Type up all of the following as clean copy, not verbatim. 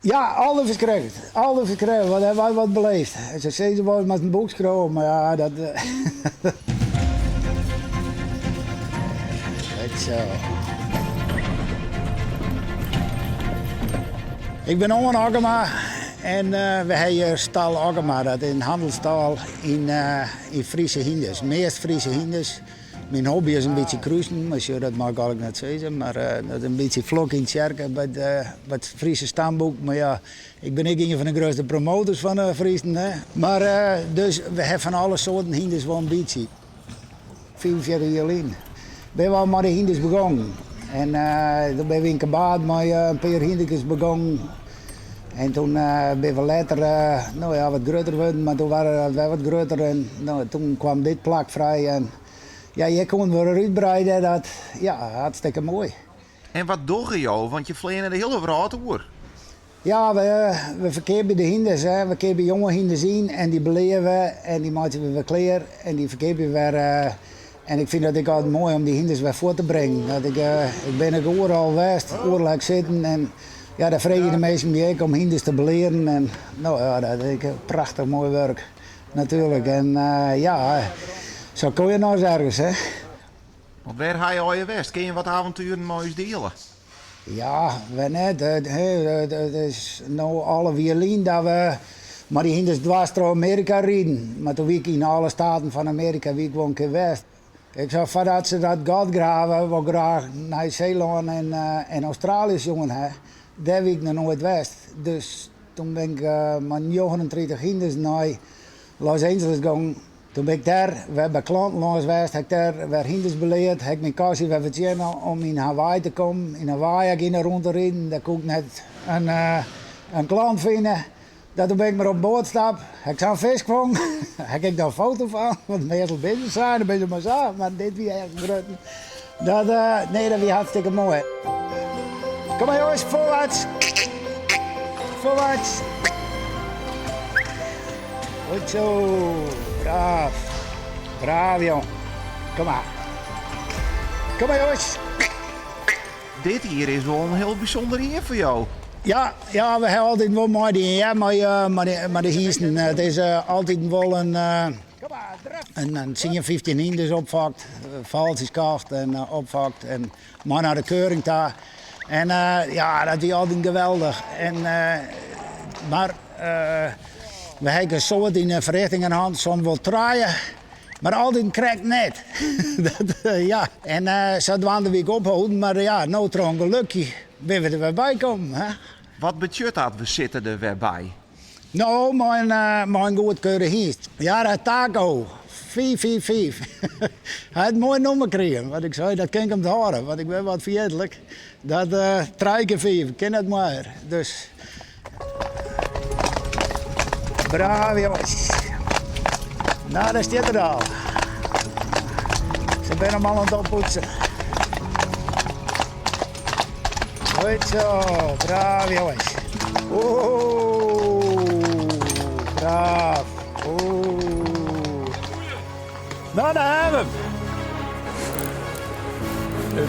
Ja, alderferskrikt. Alderferskrikt, wat hawwe wy wat beleefd. Se sizze wol, moatst in boek skriuwe, mar ja, dat. Goed zo. Ik bin Oane Okkema en we ha hjir Stal Okkema, dat is in hannelsstâl yn yn Friese hynders, meast Friese hynders. Myn hobby is in bytsje krusen, mar sjoch, dat mei ik eigenlik net sizze. Mar dat is in bytsje flok yn tsjerke by it Friese stamboek. Mar ja, ik bin ek ien fan de grutste promotors fan de Friezen. Hè. Mar dus we ha fan alle soarten hynders wol in bytsje. 45 jier lyn binne we al mei de hynders begongen. En doe binne we yn Kabaard mei in pear hynderkes begongen. En toen binne we letter no ja, wat grutter wurden, mar toen waard it wer wat grutter en no, toen kwam dit plak frij en ja, hjir koenen we wer útbreide. Dat, ja, hartstikke moai. En wat dogge jo? Want je fleane de hiele wrâld oer. Ja, we, we ferkeapje de hynders. Hè. We keapje jonge hynders yn en dy beleare we en dy meitsje we wer klear en dy ferkeapje we wer. En ik fyn dat ek altyd moai om dy hynders wer fuort te bringen. Dat ik, ik bin ek oeral west, oeral ha ik sitten en ja, dêr freegje de minsken my ek om hynders te belearen en no ja, dat is ek prachtich moai wurk natuerlik. En ja, sa kom je nochris ergens, hè. Want wêr ha je allegear west? Kinne je wat avontueren mei ús diele? Ja, wêr net. It is no 11 jier lyn dat we mei dy hynders dwars troch Amearika riden. Mar toen wie ik yn alle staten fan Amearika wie ik wol in kear west. Ik soe foardat se dat gat grave wol graach Nij-Seelân en Australië sjoen ha. Dêr wie ik noch noait west. Dus toen bin ik mei 39 hynders nei Los Angeles gongen. Toen bin ik dêr wer by klanten lâns west, ha ik dêr wer hynders beleard, ha ik myn kostje wer fertsjinne om yn Hawaii te kommen. Yn Hawaii ha ik yn 'e rûnte riden, dêr koe ik net in klant fine. Dat toen bin ik mar op in boat stapt, ha ik sa'n fisk fongen, ha ik ek noch in foto fan, want meastal binne se sa en dan binne se mar sa, mar dit wie echt in grutte. Dat, nee, dat wie hartstikke moai. Kom mar jonges, voorwaarts. Voorwaarts. Goed zo, braaf. Braaf jong. Kom mar. Kom mar jonges. Dit jier is wol in hiel bysûnder jier foar jo. Ja, ja, we ha altyd wol meidien, ja, mei, mei de hynsten. It is altyd wol in In tsien, 15 hynders opfokt, foltsjes kocht en opfokt en mei nei de keuring ta. En ja, dat wie altyd geweldich. En, mar we ha ek in soad yn de ferrichtingen hân, soms wol trije, mar altyd krekt net. dat, ja. En sadwaande wie ik opholden, mar ja, no troch in gelukje binne we der wer by kommen. Hè? Wat betsjut dat, we sitte der wer by? No, mei in, mei in goedkeurde hynst. Ja, dat Taco. 555. Hy hat in moai nûmer krigen. Want ik sei, dat kin ik ûnthâlde, want ik bin wat ferjitlik. Dat uh, trije kear fiif, kin net moaier. Dus. Braaf, jonges. Nou, dêr stiet er al. Se binne him al oan it oppoetsen. Goed zo, braaf jongens. Oeh, braaf. Oeh. Nou, daar hebben we hem.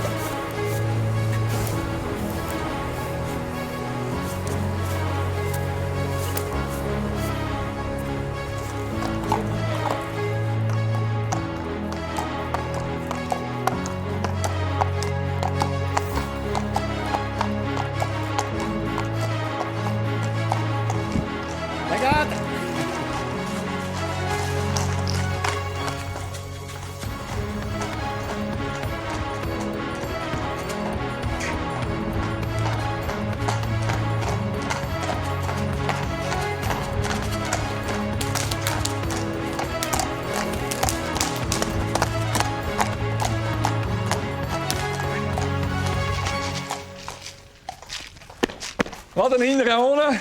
Wat in hynder, Oane.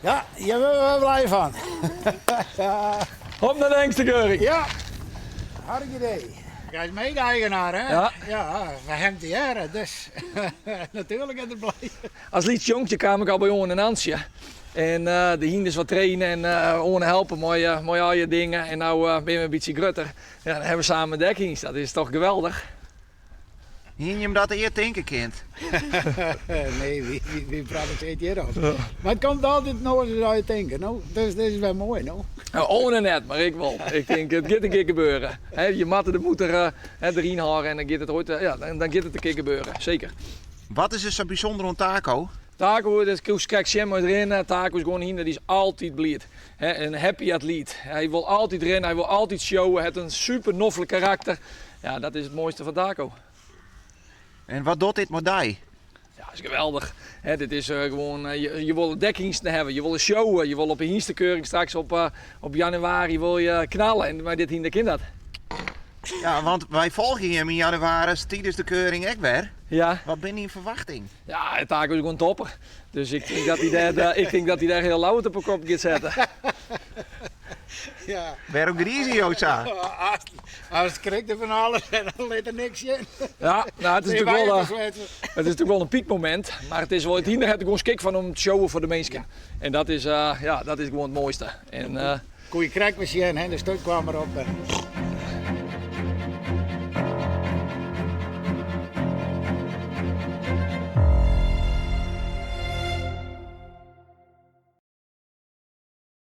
Ja, hjir wurde we blij fan. Op nei de hengstekeuring. Ja, hartstikke idee. Hy is mede-eigenaar, hè? Ja. Ja, we hawwe te hearren, dus natuerlik is er blij. As lyts jonkje kaam ik al by Oane en Antsje. En de hynders wat trainen en Oane helpe mei, mei al je dingen. En no binne we in bytsje grutter. Ja, dan hawwe we samen in dekhynst. Dat is toch geweldich. Hiene jim dat ea tinke kind? Nee, wy prate steeds hjirop. Mar it komt altyd no as je tinke, no. Dus dit is wer moai, no. Oane net, mar ik wol. Ik tink, it giet in kear gebeuren. Je moatte de moed deryn hâlde en dan giet it oait, ja, dan giet it in kear gebeuren. Seker. Wat is der sa bysûnder oan Taco? Taco, dat kinst krekt sjen mei it rinnen. Taco is gewoan in hynder, dy is altyd bliid. In happy atleet. Hy wol altyd rinne, hy wol altyd showen. Hy hat in super noflik karakter. Ja, dat is it moaiste fan Taco. En wat docht dit mei dy? Ja, is geweldich. Dit is gewoan, je wolle dekhynsten hawwe, je wolle showen, je wolle op de hynstekeuring straks op januari wol je knalle. En mei dit hynder kin dat. Ja, want wy folgje him yn jannewaris tidens de keuring ek wer. Ja. Wat binne dyn ferwachting? Ja, Taco is gewoan topper. Dus ik tink dat hy dêr, ik tink dat hy dêr hiel Ljouwert op 'e kop giet setten. Ja. Wêrom grize jo sa? As skrikt er fan alles en dan lit er niks sjen. Ja, nou, it is natuerlik wol, it is natuerlik wol in piekmomint, mar it is wol, it hynder hat der gewoan skik fan om te showen foar de minsken. En dat is, ja, dat is gewoan it moaiste. En, Koe je krekt wer sjen, hè, de sturt kwam erop.